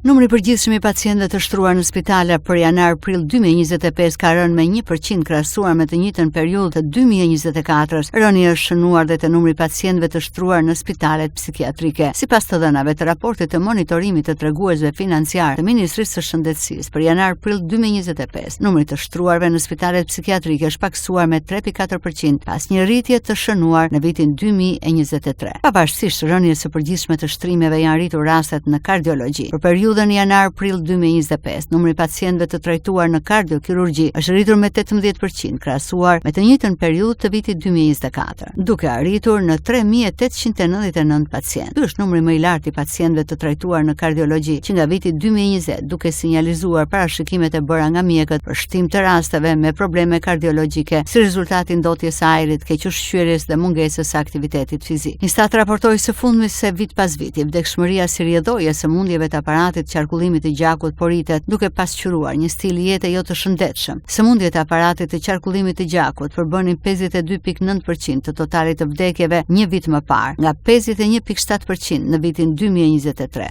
Numri i përgjithshëm i pacientëve të shtruar në spitale për janar-prill 2025 ka rënë me 1% krahasuar me të njëjtën periudhë të 2024-s. Rënia është shënuar dhe te numri i pacientëve të shtruar në spitalet psikiatrike. Sipas të dhënave të raportit të monitorimit të treguesve financiarë të Ministrisë së Shëndetësisë për janar-prill 2025, numri i të shtruarve në spitalet psikiatrike është pakësuar me 3.4% pas një rritje të shënuar në vitin 2023. Pavarësisht rënies së përgjithshme të shtrimeve janë rritur rastet në kardiologji. Për periudhën janar-prill 2025, numri i pacientëve të trajtuar në kardiokirurgji është rritur me 18% krahasuar me të njëjtën periudhë të vitit 2024, duke arritur në 3899 pacientë. Ky është numri më i lartë i pacientëve të trajtuar në kardiologji që nga viti 2020, duke sinjalizuar parashikimet e bëra nga mjekët për shtim të rasteve me probleme kardiologjike si rezultat i ndotjes së ajrit, kequshqyerjes dhe mungesës së aktivitetit fizik. Instat raportoi së fundmi se vit pas viti, vdekshmëria si rrjedhojë e sëmundjeve të aparatit të qarkullimit të gjakut po rritet, duke pasqyruar një stil jete jo të shëndetshëm. Sëmundjet e aparatit të qarkullimit të gjakut përbënin 52.9% të totalit të vdekjeve një vit më parë, nga 51.7% në vitin 2023.